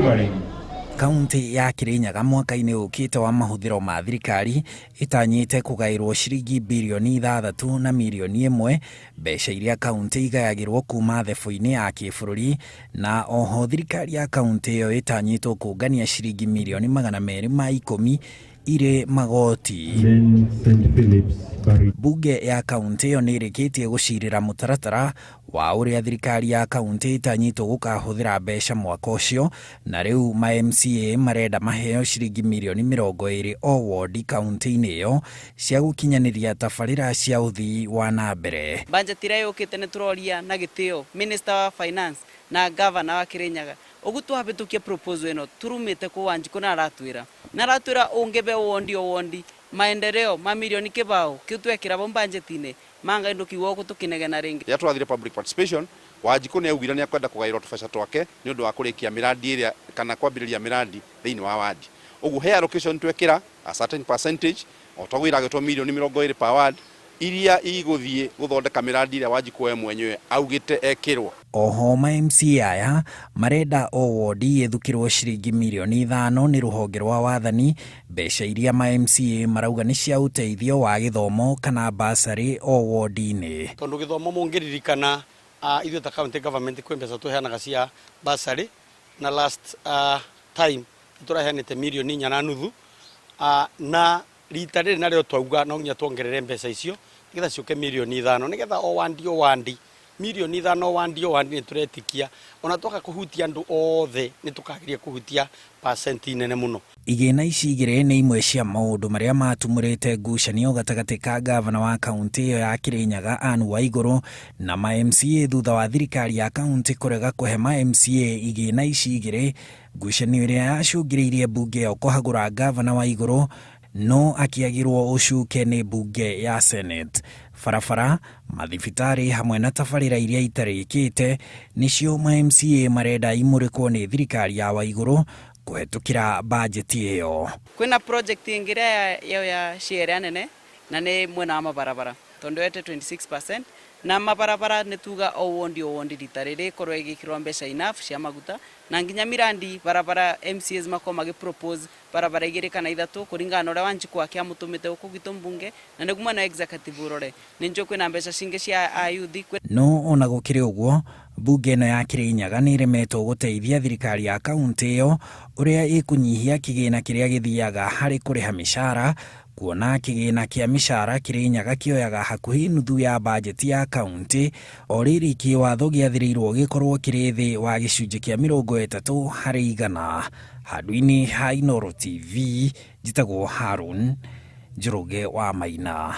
Delivering. Kaunti ya Kirinyaga mwaka-inĩ ũkĩte wa mahũthĩro ma thirikari ĩtanyĩte kũgaĩrwo ciringi birioni 6 na mirioni 1, mbeca iria kaunti igayagĩrwo kuma thebũ-inĩ ya kĩbũrũri. Na oho thirikari ya kaunti ĩyo ĩtanyĩtwo kũngania ciringi mirioni 210 irĩ magoti. Then St. Philip's Barry. Bunge ya kaunti ĩyo nĩ ĩrĩkĩtie gũcirĩra mũtaratara wa ũrĩa thirikari ya kaunti ĩtanyĩtwo gũkahũthĩra mbeca mwaka ũcio, na rĩu ma MCA marenda maheo ciringi mirioni 20 o wondi kaunti-inĩ ĩyo cia gũkinyanĩria tabarĩra cia ũthii wa na mbere. Budget ĩrĩa yũkĩte, nĩ tũroria na gĩtĩo Minister wa Finance na Governor wa Kirinyaga ũguo twahĩtũkia proposal ĩno turumĩte kũ Wanjikũ na aratwĩra ũngĩbe wondi o wondi maendeleo ma mirioni 20 kĩu twekĩra bo budget-inĩ manga indo kiugo gũkũ tũkĩnegena rĩngĩ. Rĩrĩa tũrathire public participation, Wanjikũ nĩ augire nĩ akwenda kũgaĩrwo tũbeca twake nĩ ũndũ wa kũrĩkia mĩrandi ĩrĩa kana kwambĩrĩria mĩrandi thĩinĩ wa wadi. Ũguo he allocation twekĩra a certain percentage o ta ũguo iragĩtwo mirioni 20 per ward iria igũthiĩ gũthondeka mĩrandi ĩrĩa Wanjikũ we mwenyewe augĩte ekĩrwo. Oho ma MCA aya marenda o wondi ĩthukĩrwo ciringi mirioni 5 nĩ rũhonge rwa wathani, mbeca iria ma MCA marauga nĩ cia ũteithio wa gĩthomo kana basarĩ o wondi-inĩ. Tondũ gĩthomo, mũngĩririkana, ithuĩ ta county government kwĩ mbeca tũheanaga cia bursary, na last time nĩtũraheanĩte mirioni 4.5, na rita rĩrĩ narĩo twauga no nginya tuongerere mbeca icio nĩgetha ciũke mirioni 5, nĩgetha o wandi o wandi mirioni 5, o wandi o wandi. Nĩ tũretikia ona twaga kũhutia andũ othe nĩ tũkageria kũhutia percent nene mũno. Igĩna ici igĩrĩ nĩ imwe cia maũndũ marĩa matumũrĩte ngucanio gatagatĩ ka gavana wa kaunti ĩyo ya Kirinyaga Anne Waigũrũ na ma MCA, thutha wa thirikari ya kaunti kũrega kũhe ma MCA igĩna ici igĩrĩ, ngucanio ĩrĩa yacũngĩrĩirie mbunge ĩyo kũhagũra gavana Waigũrũ no akĩagĩrwo ũcuke nĩ mbunge ya Senate. Barabara, mathibitarĩ hamwe na tabarĩra iria itarĩkĩte nĩcio ma MCA marenda imũrĩkwo nĩ thirikari ya Waigũrũ kũhetũkĩra bajeti ĩyo. Kwĩna project ĩngĩ ĩrĩa yao ya share nene na nĩ mwena wa mabarabara, tondũ yoete 26% na mabarabara nĩ tuga o wondi o wondi rita rĩrĩ ĩkorwo ĩgĩkĩrwo mbeca enough cia maguta na nginya mirandi barabara. MCAs makorwo magĩ propose barabara igĩrĩ kana ithatũ kũringana na ũrĩa Wanjikũ wake amũtũmĩte gũkũ gwitũ mbunge, na nĩguo mwena wa executive ũrore nĩ njũĩ kwĩna mbeca cingĩ cia ayuthi. No ona gũkĩrĩ ũguo, mbunge ĩno ya Kirinyaga nĩ ĩremetwo gũteithia thirikari ya kaunti ĩyo ũrĩa ĩkũnyihia kĩgĩna kĩrĩa gĩthiaga harĩ kũrĩha mĩcara, kuona kĩgĩna kĩa mĩcara Kirinyaga kĩoyaga hakuhĩ nuthu ya bajeti ya kaunti, o rĩrĩ kĩwatho gĩathĩrĩirwo gĩkorwo kĩrĩ thĩ wa gĩcunjĩ kĩa 30%. Handũ-inĩ ha Inooro TV, njĩtagwo Harun Njoroge wa Maina.